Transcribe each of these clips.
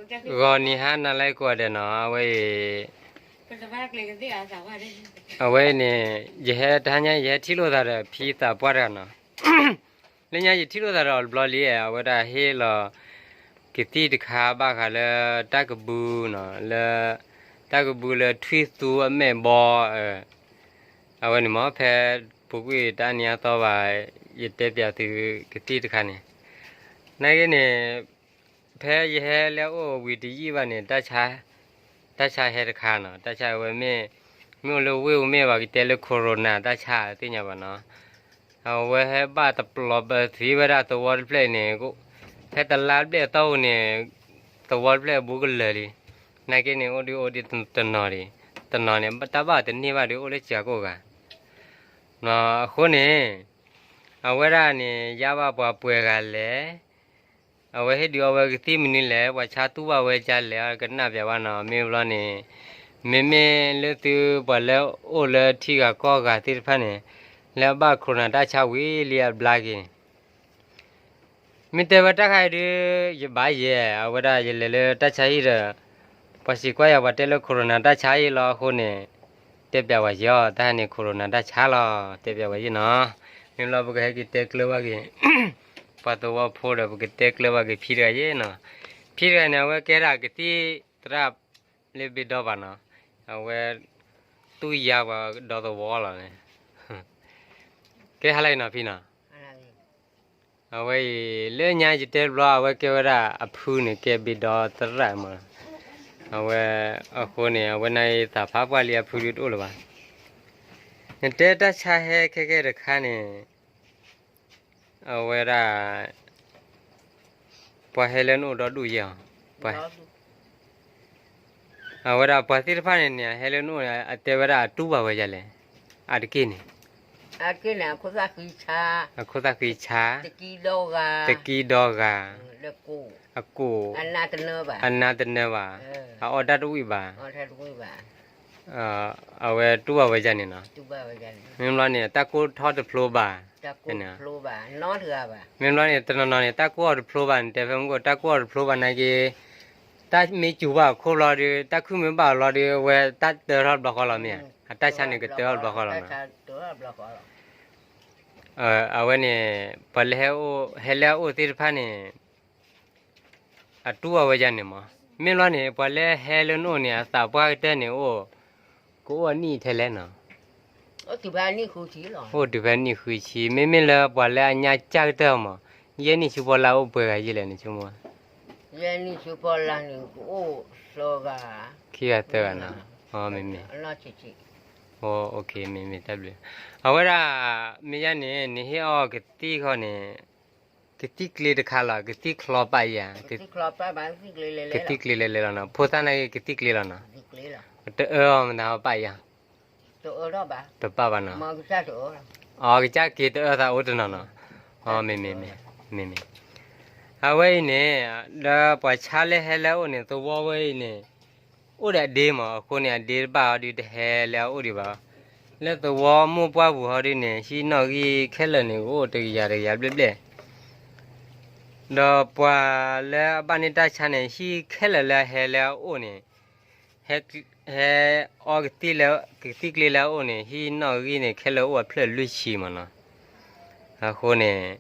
ဂီၤနံၤဟါနၤလၢကိးဂၤဒဲးနီၤ, အဝဲအံၤ, အဝဲအံၤန့ၣ်, ယဟဲတဟါညါ ယဟဲထံၣ်လိာ်သးဒီးဖံသးပှၢ်တဂၤနီၤ. လၢညါယထံၣ်လိာ်သးဒီးအီၤတဘျီလံ, အဝဲဒၣ်ဟ့ၣ်လီၤ ကသံၣ်တခါဘၣ်ဃးလၢတၢ်ကဘူနီၤ, လၢ တၢ်ကဘူလၢထွံၣ်သူအမဲာ်ဘီ, အဝဲန့ၣ်မ့ၢ် ဖဲပူၤကွံာ်တၢ်နံၤအသီဘၣ်, ယတဲပျးသုကသံၣ်တခါန့ၣ်, နာ်က့န့ၣ်, ဖဲယဟဲလၢအအိၣ်ဝံၤတယံာ်ဘၣ်န့ၣ်, တၢ်ဆါဟဲတခါနီၤ, တၢ်ဆါဝဲမ့ၢ်, မ့ၢ်အိၣ်လၢဝ့ၢ်အူမ့ၢ်ဘၣ် ကတဲလၢ corona တၢ်ဆါသ့ၣ်ညါဘၣ်နီၤ. အဝဲဟဲဘၣ်တပျီၤပသံဝဲဒၣ်သဝီတဖျၢၣ်အံၤန့ၣ်, ဖဲတလါဘျဲၣ်အသီပူၤန့ၣ်, သဝီတဖျၢၣ်အဘူးကလၢာ်လံ. နာ်က့န့ၣ် အိၣ်ဒံးအိၣ်ဒံးတနီၤဒံး, တနီၤန့ၣ် တၢ်ဘၣ်အီၤတန့ၢ်ဘၣ်ဒီး အိၣ်လၢစှၤကိးဂၤ အဃိန့ၣ်, အဝဲဒၣ်န့ၣ် ယါဘၣ်ပှၤပှဲၤဂၤလဲၣ်, အဝဲဟ့ၣ်ဒုးအီဝဲကသံၣ်မနုၤလဲၣ်, ပှၤဆါတူၢ်ဘၣ်ဝဲဒ်လဲၣ်, ကနၣ်ပျးဘၣ်နီၤ. မ့ၢ်ဘျီန့ၣ်, မ့မ့ၢ်လၢသုပှၤလၢအအိၣ်လၢထံဂၤကီၢ်ဂၤသ့ၣ်တဖၣ်န့ၣ်, လၢအဘၣ် corona တၢ်ဆါဝံၤလံအဘျါက့ၤန့ၣ် မ့ၢ်တဲဝဲတၢ်ခါအံၤဒုး, ယဘၣ်ယဲ, အဝဲဒၣ်ယလဲၤလၢတၢ်ဆါဟံၣ်ဒီး, ပှၤစံးကွၢ်ယၤ ပှၤတဲလၢ corona တၢ်ဆါအံၤလီၤအဃိန့ၣ်, တဲပျးဝဲယဲအီၤ, တၢ်ဟဲန့ၣ် corona တၢ်ဆါလီၤ, တဲပျးဝဲယဲနီၤ. မ့ၢ်လီၤပကဟဲက့ၤတဲကျၢၤဘၣ်က့ၤ ပှၤသဝီဖိဒီး ပကတဲကျၢၤဘၣ်က့ၤဖံတဂၤယဲနီၤ. ဖံတဂၤန့ၣ် အဝဲကဲဒၣ်ကသံၣ်သရၣ်လၢဘ့ၣ်ဒီဘၣ်နီၤ, အဝဲ သူၣ်ယါပှၤဒီသဝီလီၤန့ၣ်, ကဲဟါလၢအံၤနီၤဖံနီၤ. အဝဲအံၤ လၢညါယတဲတဘျီ အဝဲကဲဝဲဒၣ်အဖုန့ၣ် ကဲဘ့ၣ်ဒီသရၣ်မး, အဝဲ, အဃိန့ၣ် အဝဲန့ၣ်သးဖးပှၢ်လံအဖုဒုးတအိၣ်လၢၤဘၣ်. နတဲတၢ်ဆါဟဲခဲကဲတခါန့ၣ်, အဝဲဒၣ် ပှၤဟဲလၢနအိၣ်ဒီဒူၣ်ယဲၢ်အီၤ, အဝဲဒၣ်ပှၤသ့ၣ်တဖၣ်န့ၣ်န့ၣ် အဟဲလၢနအိၣ်န့ၣ် အတဲဝဲဒၣ်အတူၢ်ဘၣ်ဝဲဒ်လဲၣ်, အါတက့ၢ်န့ၣ်, အခိၣ်သၣ်ဃံဆါ, တကံဒီဂၤ, အကိၣ်, အနၢ်တနၢဘၣ်, အအီၣ်တၢ်တဝံၣ်ဘၣ်, အဝဲတူၢ်ဘၣ်ဝဲဒ်န့ၣ်နီၤ. မ့ၢ်ဘျီန့ၣ် တၢ်ကိၢ်ထီၣ်တဖျိဘၣ်, မ့ၢ်ဘျီန့ၣ် တနီၤနီၤန့ၣ် တၢ်ကိၢ်အီၤတဖျိဘၣ်န့ၣ် တဲဖဲမုၢ်ကိၢ် တၢ်ကိၢ်အီၤတဖျိဘၣ်နာ်က့ တၢ်မ့ၢ်စူၤဘၣ်အခိၣ်ဘျီဒီး တၢ်ခုၣ်မ့ၢ်ဘၣ်အီၤလီၤဒီး အဝဲတၢ်တၢထီၣ်တဘျီဃီလီၤမ့ၢ်ဧါ, အတၢ်ဆါန့ၣ်ကတၢထီၣ်တဘျီဃီလီၤနီၤ. အဝဲန့ၣ် ပှၤလၢဟဲလၢအအိၣ်သ့ၣ်တဖၣ်န့ၣ် အတူၢ်ဘၣ်ဝဲဒ်န့ၣ်မး, မ့ၢ်ဘျီန့ၣ် ပှၤလၢဟဲလၢနအိၣ်န့ၣ် အသးပှၢ်ကတၢၢ်န့ၣ်အိၣ်, ကအိၣ်အနံၣ်ထဲလဲၣ်နီၤ. အိၣ်တုၤဖဲနံၣ်ဃုဆံ, မ့မ့ၢ်လၢပှၤလၢအညါကၢ်ကတၢၢ်မး, ယဲၢ်နံၣ်ဆူဖီလာ်အိၣ်ပှဲၤဂၤယဲၢ်လဲၣ်န့ၣ်ဆိကမိၣ်, ယဲၢ်နံၣ်ဆူဖီလာ်န့ၣ် ကအိၣ်သၢဂၤ, ခံဂၤသၢဂၤနီၤ, မ့မ့ၢ်, မ့မ့ၢ်တၢ်ဘျုး, အဝဲဒၣ်, မ့ၢ်ယါန့ၣ် နဟ့ၣ်အီၣ်ကသံၣ်ခီန့ၣ် ကသံၣ်ကျ့တခါလီၤ, ကသံၣ်ချီပာ်ယၤ, ကသံၣ်ကျ့လဲၤလဲၤလီၤနီၤ, ဖိသၣ်နာ်က့ကသံၣ်ကျ့လီၤနီၤ, တအၢအီၤမတၤပာ်ယၤ, တပာ်ဘၣ်နီၤ, အကစၢ်က့ၤတအၢသးအိၣ်တနီၤနီၤ, မ့မ့ၢ်, မ့မ့ၢ်, အဝဲအံၤန့ၣ်, ဒီးပှၤဆါလၢဟဲလၢအအိၣ်န့ၣ် သဝီဝဲအံၤန့ၣ် အိၣ်ဒီးအဒ့မး, အဃိန့ၣ် အဒ့တဘၣ်ဟီဒုးတဟဲလၢအအိၣ်ဒံးဘၣ်, လၢသဝီမိၢ်ပှၢ်ပူၤဟီဒုးန့ၣ် ဟံၣ်နီၣ်ဂံၢ်ခဲလၢာ်န့ၣ် ကအိၣ်တကယၤတကယၤဘျဲၣ်ဘျဲၣ်, ဒီးပှၤလၢအဘၣ်န့ၢ်တၢ်ဆါန့ၣ် ဟံၣ်ခဲလၢာ်လၢအဟဲလၢအအိၣ်န့ၣ်, ဟဲ, ဟဲအီကသံၣ်လၢ, ကသံၣ်ကျ့လၢအအိၣ်န့ၣ် ဟံၣ်နီၣ်ဂံၢ်န့ၣ် ခဲလၢာ်အိၣ်အဖျၢၣ်လွံၢ်ဆံမးနီၤ, အဃိန့ၣ်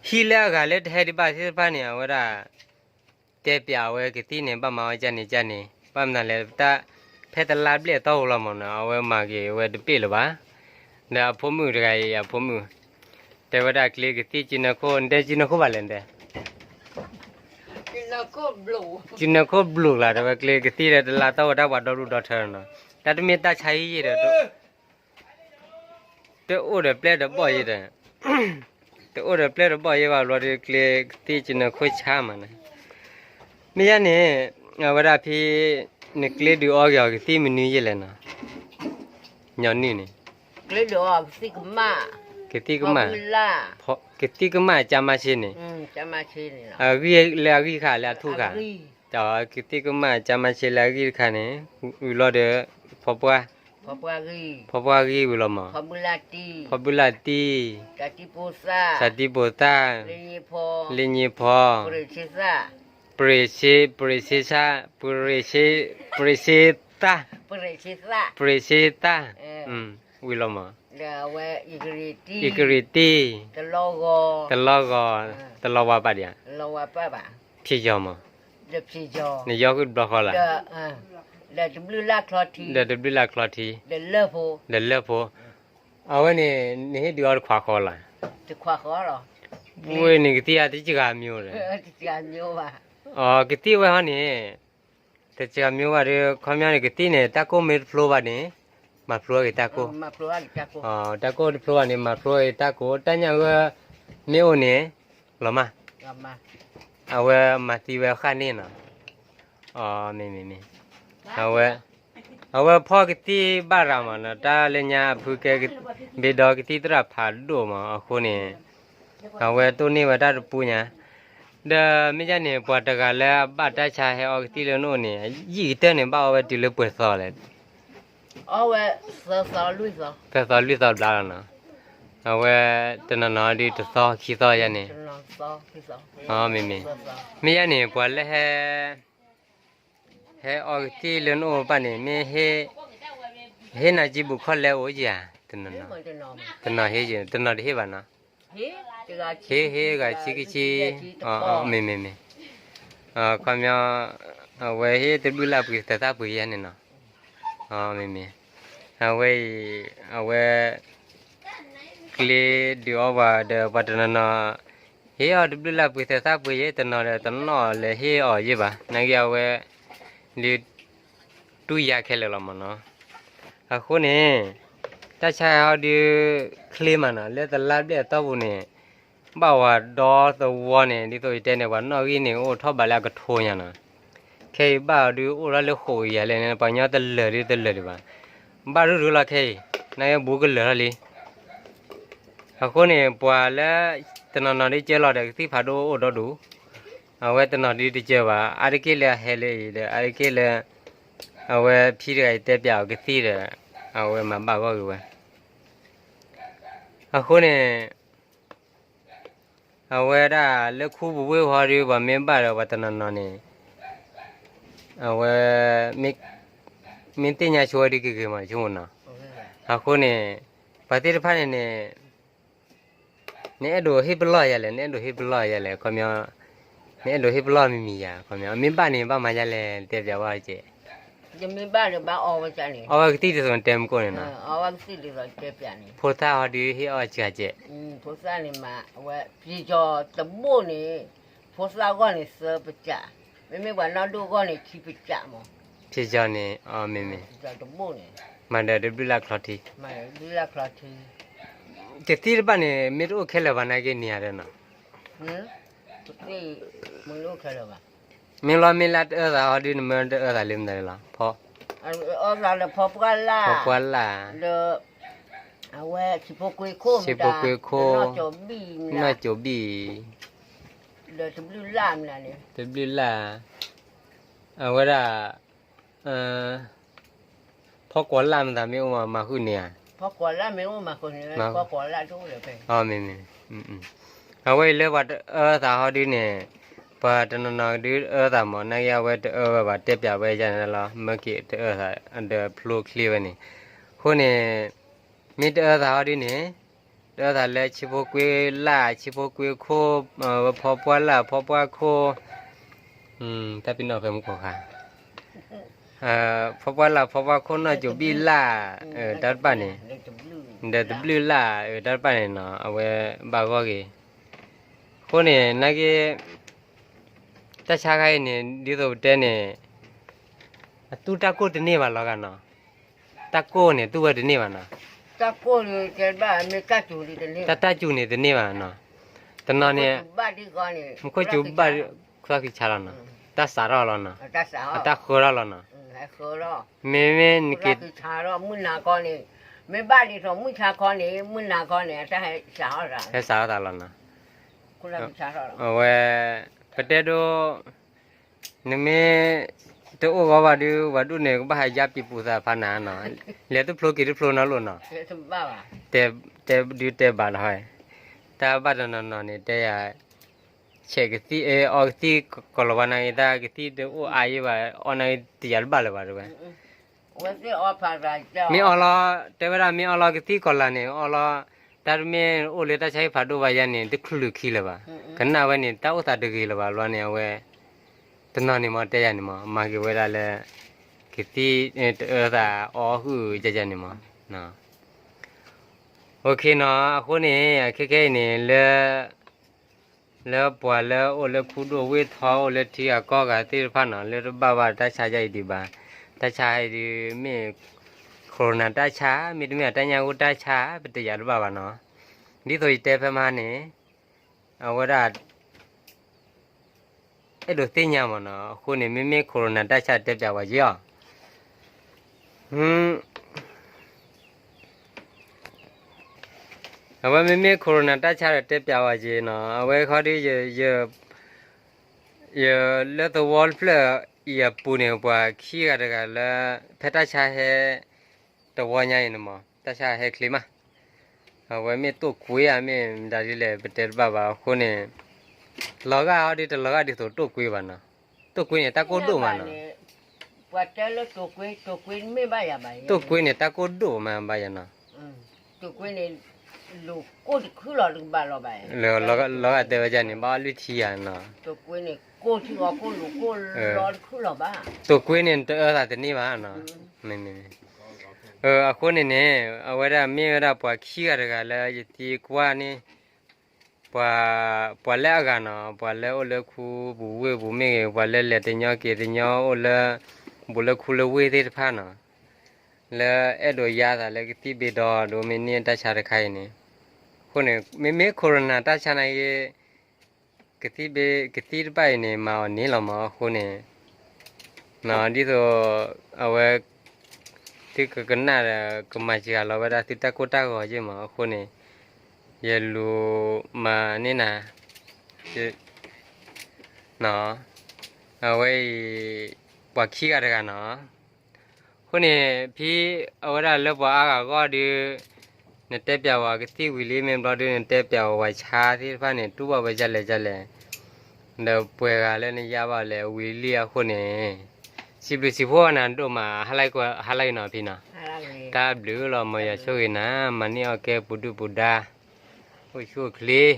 ဟံၣ်လၢအဂၤလၢတဟဲဒံးဘၣ်သ့ၣ်တဖၣ်န့ၣ် အဝဲဒၣ် တဲပျးအဝဲကသံၣ်န့ၣ် ဘၣ်မၤအီၣ်ကၢ်န့ၣ်ကၢ်န့ၣ် ဘၣ်မနုၤလဲၣ် တၢ်ဖဲတလါဘျဲၣ်အတီၢ်ပူၤလီၤမးနီၤ အဝဲမၤက့ၤဝဲတပ့ၢ်လၢၤဘၣ်, ဒီးအဖိမုၣ်တဂၤအံၤ အဖိမုၣ်, တဲဝဲဒၣ်ကျ့ကသံၣ်စုနၢခိၣ် နတဲစုနၢခိၣ်ဘၣ်လဲၣ်နတဲ စုနၢခိၣ်ဘျုးကျါ တဲဝဲကျ့ကသံၣ်လၢတလါတီၢ်ဝဲတၢ်ပှၤဒီဒူၣ်ဒီထၢနီၤ, တၢ်တမ့ၢ်တၢ်ဆါဟံၣ်ယဲၢ်ဒီး တအိၣ်ဒီးပျဲၢ်ဒီးဘီၣ်ယဲၢ်ဒီး, တအိၣ်ဒီးပျဲၢ်ဒီးဘီၣ်ယဲၢ်ဘၣ်ဘျီဒီး ကျ့ကသံၣ်စုနၢခိၣ်ဆါမးန့ၣ်, မ့ၢ်ယါန့ၣ်, အဝဲဒၣ်ဖဲ နကျ့ဒုးအီက့ၤအီၤကသံၣ်မနုၤယဲၢ်လဲၣ်နီၤ, ညီနုၢ်န့ၣ် ကသံၣ်ကမၣ်, ကသံၣ်ကမၣ်ကၢ်မါဆ့န့ၣ်, အဂံၢ်လၢအဂံၢ်တခါလၢအထူၣ်ခါ, ကသံၣ်ကမၣ်ကၢ်မါဆ့လၢအဂံၢ်တခါန့ၣ်, ဝံၤလီၤဒီး ဖီပှၢ်, ဖီပှၢ်ဂံၢ်ဝံၤလီၤမး, ဖီဘုလၢ်တံၢ်, စးတံၢ်ပိာ်သၣ်, လ့ည့ဖီ, ပရ့ၣ်ဆ့, ပရ့ၣ်ဆ့ဆါ, ပရ့ၣ်ဆ့, ပရ့ၣ်ဆ့သၣ်, ပရ့ၣ်ဆ့သၣ်, ဝံၤလီၤမး, အံၤကရံၣ်တံၢ်, တလီၤဂီၤ, တလီၤဝါပာ်ဒံးဧါ, ဖံးယီၤမး, နယီၤဃုာ်တဘျီဃီလၢ်, ဒီးတဘျုးလၢ်ချီထံ, ဒီးလၢၢ်ဖိ, အဝဲန့ၣ် နဟ့ၣ်ဒုးအီၤတခွးဃီလီၤ, ဝဲန့ၣ်ကသံၣ်အါတစှၤမံၤဒီး, အကသံၣ်ဝဲဟီန့ၣ် တစှၤမံၤဘၣ်ဒီး ခီပညီန့ၣ် ကသံၣ်န့ၣ် တၢ်ကိၢ်မ့ၢ်တဖျိဘၣ်န့ၣ် မၤဖျိအဂ့ၤတၢ်ကိၢ်, တၢ်ကိၢ်တဖျိဘၣ်န့ၣ် မၤဖျိအဂ့ၤတၢ်ကိၢ်, တၢ်ညၣ်အဂၢၢ်မ့ၢ်အိၣ်န့ၣ် လီၤမး, အဝဲမၤသံဝဲဃၣ်န့ၣ်နီၤ, မ့မ့မ့ၢ်, အဝဲ အဝဲဖီကသံၣ်ဘၣ်ရၤမးနီၤ, တၢ်လၢညါအဖုကဲ ဘ့ၣ်ဒီကသံၣ်သရၣ်ဖးဒိၣ်မး, အဃိန့ၣ် အဝဲတိၢ်န့ၢ်ဝဲတၢ်တပူညါ, ဒီးမ့ၢ်ဒ်န့ၣ် ပှၤတဂၤလၢအဘၣ်တၢ်ဆါဟဲအီကသံၣ်လၢနအိၣ်န့ၣ် ယံာ်ကတၢၢ်န့ၣ် ဘၣ်အီဝဲတုၤလၢပှဲၤသီလဲၣ်, ပှဲၤသီလွံၢ်သီဘျါလီၤနီၤ, အဝဲတနီၤနီၤဒုးတသီခံသီယါန့ၣ်, မ့မ့ၢ်, မ့ၢ်ယါန့ၣ် ပှၤလၢဟဲ ဟဲအီကသံၣ်လၢနအိၣ်ဘၣ်န့ၣ် မ့ၢ် ဟ့ၣ်နၤကံဘူၣ်ခီလဲအိၣ်ဧါ, တနီၤဟ့ၣ်, တနီၤတဟ့ၣ်ဘၣ်နီၤ, ဟ့ၣ်ဂၤဆံကဆံ, မ့မ့မ့ၢ်, ခီပညီ အဝဲဟ့ၣ်တဘျုးလၢ်ပှ့ၤသၢသၣ်ပှ့ၤယါန့ၣ်နီၤ, မ့မ့ၢ်, အဝဲအံၤ အဝဲ ကျ့ဒုးအီၣ်ပှၤဒီးပှၤတနီၤနီၤ, ဟ့ၣ်အီၤတဘျုးလၢ်ပှ့ၤသၢသၣ်ပှ့ၤယဲ တနီၤဒီးတနီၤလဲၤဟ့ၣ်အီၤယဲဘၣ်, နာ်က့အဝဲ ဒုး တူၢ်ယါခဲလၢာ်လီၤမးနီၤ, အဃိန့ၣ် တၢ်ဆါဟဲဟီဒုး ချ့မးနီၤ, လၢတလါဘျဲၣ်အတီၢ်ပူၤန့ၣ် ဘၣ်ဝဲဒီသဝီန့ၣ် ဒ်သိးယတဲန့ၣ် ပှၤနီၣ်ဂံၢ်န့ၣ်အိၣ်ထီၣ်ဘးလၢအကထိညါနီၤ, ခဲအံၤဘၣ်အီၤဒုးအိၣ်ထီၣ်လၢဃိးကယၤလဲၣ်န့ၣ် ပှၤကညီတလၢာ်ဒုးတလၢာ်ဒံးဘၣ်, ဘၣ်ရူၢ်ရူၢ်လီၤခဲအံၤ နာ်က့ဘူးကလၢာ်ထီၣ်လံ အဃိန့ၣ် ပှၤလၢတနီၤနီၤဒ်ကၢလီၤဒီးကသံၣ်ဖးဒိၣ်အိၣ်ဒီဒူၣ်, အဝဲတနီၤဒ်တကၢဘၣ်, အါတက့ၢ်လၢအဟဲလၢအံၤဒီး အါတက့ၢ်လၢ အဝဲဖံတဂၤအံၤတဲပျးအီၤကသံၣ်ဒီး အဝဲမၤဘၣ်ဂီၢ်ဂ့ၤဝဲ, အဃိန့ၣ် အဝဲဒၣ်လၢခူပူၤဝ့ၢ်ဟီဒုး ပှၤမ့ၢ်ဘၣ်ဒီးပှၤတနီၤနီၤန့ၣ် အဝဲ မ့ၢ်သ့ၣ်ညါဆိဝဲဒ်ဂ့ၤဂ့ၤမး ဆိကမိၣ်နီၤ, အဃိန့ၣ် ပှၤသ့ၣ်တဖၣ်န့ၣ်န့ၣ် နအဲၣ်ဒိးဟ့ၣ်ပလီၢ်ယၤလဲၣ်, နအဲၣ်ဒိးဟ့ၣ်ပလီၢ်ယၤလဲၣ်, ခီပညီ နအဲၣ်ဒိးဟ့ၣ်ပလီၢ်မံၤမံၤယၤ, ခီပညီ မ့ၢ်ဘၣ်န့ၣ် ဘၣ်မၤယၤလဲၣ် တဲပျးဝဲကဲး, အီၣ်ဝဲကသံၣ်ဒ်သိးတဲမကိၢ်န့ၣ်နီၤ, ဖိသၣ်ဟီဒုးဟ့ၣ်အီၣ်စှၤကဲး, ဖိသၣ်န့ၣ်မး အဝဲ ပယီၤတဘိၣ်န့ၣ် ဖိသၣ်အဂီၢ်န့ၣ်သၢပစး, မ့မ့ၢ်ပှၤနီၢ်ဒိၣ်အဂီၢ်န့ၣ် ခံပစးမး, ပယီၤန့ၣ် မ့မ့ၢ် မၤဒီးတဘျုးလၢ်ချီထံ, ကသံၣ်တဖၣ်န့ၣ် မ့ၢ်တအိၣ်ခဲလၢာ်ဘၣ်နာ်က့န့ၣ်ဧါဒီးနီၤ, မ့ၢ်လီၤမ့ၢ်လၢတအၢသးဟီဒုး နမ့ၢ်တအၢသးလၢမနုၤလီၤ, ဖီပှၢ်လၢ်, ဖီပှၢ်လၢ်, အဝဲ ဆံးဖိကွ့ခိၣ်, နီၢ်စိးဘံၣ်, တဘျုးလၢ်, အဝဲဒၣ် ဖီကွီၤလၢ်မတၤမ့ၢ်အိၣ်မၤဃုာ်န့ၣ်ဧါ, မ့ၢ်, အဝဲအံၤလၢပှၤတအၢသးဟီဒုးန့ၣ်, ပှၤတနီၤနီၤဒုးအၢသးမး နာ်က့အဝဲတအၢဝဲဘၣ် တဲပျးဝဲယါန့ၣ်လီၤ, မၢက့ၤတအၢသး ဒီးဖျိချ့ဝဲန့ၣ်, အဃိန့ၣ် မ့ၢ်တအၢသးဟီဒုးန့ၣ်, တအၢသးလၢဆံးဖိကွ့လၢ် ဆံးဖိကွ့ခိၣ်, ဖီပှၢ်လၢ် ဖီပှၢ်ခိၣ်, တၢ်ပ့ၤနီၣ်ဖဲမူကီၢ်ခါ, ဖီပှၢ်လၢ် ဖီပှၢ်ခိၣ် နီၢ်စိးဘံၣ်လၢ်, တၢ်တဖၣ်န့ၣ်, ဒီးတဘျုးလၢ် တၢ်တဖၣ်န့ၣ်နီၤ အဝဲဘၣ်ဂီၢ်ဂ့ၤ, အဃိန့ၣ် နာ်က့ တၢ်ဆါခါအံၤန့ၣ် ဒ်သိးပတဲန့ၣ်, အသူၣ်တၢ်ကိၢ်တန့ၢ်ဘၣ်လီၤဂာ်နီၤ, တၢ်ကိၢ်န့ၣ် သူၣ်ဝဲတန့ၢ်ဘၣ်နီၤ, တၢ်ကိၢ်န့ၣ် တၢ်တၢ်စူၤန့ၣ်တန့ၢ်ဘၣ်နီၤ, တနီၤန့ၣ် မူခိၣ်စူၤဘၣ် သီခံဆါလီၤနီၤ, တၢ်စးထီၣ်လီၤနီၤ, အတၢ်ဃၢထီၣ်လီၤနီၤ, မ့မ့ၢ်နက့ၤ မုၢ်နၤခီန့ၣ်, မ့ၢ်ဘၣ်ဒ်သိးမုၢ်ဆါခီန့ၣ် မုၢ်နၤခီန့ၣ် အတၢ်ဟဲစးထီၣ်သး, ဟဲစးထီၣ်သးလီၤနီၤ, အဝဲ ပတဲဒိ နမ့ၢ်တအိၣ်ဂီၢ်ဘၣ်ဒုး ပှၤဒိၣ်န့ၣ် ကဘၣ်ဟးယါပံၤပူၤသးဖးနၤနီၤ, လဲၤတဖျိက့ၤတဖျိနီၤလိာ်နီၤ, တဲဒုးတဲဘၣ်လီၤ, တၢ်ဘၣ်တနီၤနီၤန့ၣ် တဲယၤ, ဆဲးကသံၣ် အီကသံၣ်ကီၤလၤဝါနၤဂ့ၤ တၢ်ကသံၣ်တအိၣ်အါယံၤဘၣ် အီနၤဂ့ၤတယာ်တဘၣ်လၢၤဘၣ်တဲဝဲ, မ့ၢ်အီလီၤ တဲဝဲဒၣ်မ့ၢ်အီလီၤကသံၣ်ကီၤလၤန့ၣ် အီလီၤ တၢ်တမ့ၢ်အိၣ်လၢတၢ်ဆါဟံၣ်ဖးဒိၣ်ဘၣ်ယၤန့ၣ် တချုးခံလၢၤဘၣ်, ကနၣ်ဝဲန့ၣ် တၢ်အိၣ်သးတဂ့ၤလၢၤဘၣ်ဘျီန့ၣ် အဝဲ တနီၤန့ၣ်မ့ၢ်တဲယၤန့ၣ်မ့ၢ် မၤက့ၤဝဲဒၣ်လၢ ကသံၣ်တအၢသးအီဟုၣ်ယၤယၤန့ၣ်မ့ၢ် OKနီၤ အဃိန့ၣ် ခဲခဲအံၤန့ၣ် လၢ လၢပှၤလၢအိၣ်လၢခူဒိၣ်ဝ့ၢ်ထီ အိၣ်လၢထံဂၤကီၢ်ဂၤသ့ၣ်တဖၣ်နီၤ လၢတဘၣ်ဘၣ်တၢ်ဆါယါအံၤဒံးဘၣ်, တၢ်ဆါအံၤဒုးမ့ၢ် Corona တၢ်ဆါ မ့တမ့ၢ်တၢ်ညၣ်ဂိၢ်တၢ်ဆါ ပတယာ်တဘၣ်ဘၣ်နီၤ, ဒ်သိးယတဲဖဲမဟါန့ၣ် အဝဲဒၣ် အဲၣ်ဒိးသ့ၣ်ညါမ့ၢ်နီၤ အဃိန့ၣ် မ့မ့ၢ် Corona တၢ်ဆါတဲပၠးဝဲက့ၤအီၤ အဝဲမ့မ့ၢ် Corona တၢ်ဆါဒီးတဲပၠးဝဲက့ၤနီၤ အဝဲခီဒီး ယလၢသဝီတဖျၢၣ်အံၤအပူၤန့ၣ် ပှၤခံဂၤတဂၤလၢ ဖဲတၢ်ဆါဟဲ တဝီညါအံၤန့ၣ်မ့ၢ် တၢ်ဆါဟဲချ့မး, အဝဲမ့ၢ်တိာ်ကွ့ဧါ မ့ၢ်မတၤဒ်လဲၣ် ပတဲတဘၣ်ဘၣ်အဃိန့ၣ် လီၤဂာ်ဟီဒ်တလီၤဂာ်ဒ်သိးတိာ်ကွ့ဘၣ်နီၤ, တိာ်ကွ့န့ၣ် တၢ်ကိၢ်ဒိၣ်မးနီၤ, တိာ်ကွ့န့ၣ် တၢ်ကိၢ်ဒိၣ်မးဘၣ်ယၤနီၤ, လီၤဂာ်တဲဝဲဒ်န့ၣ် ဘၣ်အီၣ်လွံၢ်ထံယၤနီၤ, တိာ်ကွ့န့ၣ် တိာ်ကွ့န့ၣ် တအၢသးတန့ၢ်ဘၣ်နီၤ, အဃိန့ၣ်န့ၣ် အဝဲဒၣ်မ့ၢ်ဝဲဒၣ်ပှၤခံဂၤတဂၤလၢယသံကွၢ်န့ၣ် ပှၤ ပှၤလၢအဂၤနီၤ ပှၤလၢအိၣ်လၢခူပူၤဝ့ၢ်ပူၤမ့ၢ်ဂ့ၤ ပှၤလၢလဲၤတညီက့ၤတညီအိၣ်လၢ ဘူးလၢခူလၢဝ့ၢ်သ့ၣ်တဖၣ်နီၤ, လၢအဲၣ်ဒိးယါသးလၢကသံၣ်ဘ့ဒီဒိမ့ၢ်န့ၢ်တၢ်ဆါတခါအံၤန့ၣ်, အဃိန့ၣ် မ့မ့ၢ် Corona တၢ်ဆါန့ၣ်ဂ့ၤ ကသံၣ်ဘ့ ကသံၣ်တဖၣ်အံၤန့ၣ် မၤအီၤန့ၢ်လီၤမးအဃိန့ၣ် ဒ်သိး အဝဲ သုကကနၣ်ဒီး ကမၤစှၤလီၤဝဲဒၣ်သုတၢ်ကိၢ်တၢ်ဂီၤယ့ၢ်မးအဃိန့ၣ်, ယလူၤမၤန့ၢ်နၤ အဝဲအံၤ ပှၤခံဂၤတဂၤနီၤ, အဃိန့ၣ် ဖံ အဝဲဒၣ်လၢပှၤအါဂၤအဂီၢ်ဒီး နတဲပျးဝဲကသံၣ်ဝံၤလံ မ့ၢ်ဘျီဒုး နတဲပျးဝဲပှၤဆါသ့ၣ်တဖၣ်န့ၣ် တူၢ်ဘၣ်ဝဲဒ်လဲၣ်ဒ်လဲၣ်, ဒီးပှဲၤဂၤလၢနယါဘၣ်လဲၣ်ဝံၤလံအဃိန့ၣ်, စံးဘျုးစံးဖှိၣ်နၤဒိၣ်မး ဟါလၢအံၤနီၤဖံနီၤ, တၢ်ဘျုးလီၤ မ်ယွၤဆိၣ်ဂ့ၤနၤ မၤန့ၢ်အီၣ်ကဲပူၤဒုၣ်ပူၤဒါ, အိၣ်ဆူၣ်အိၣ်ချ့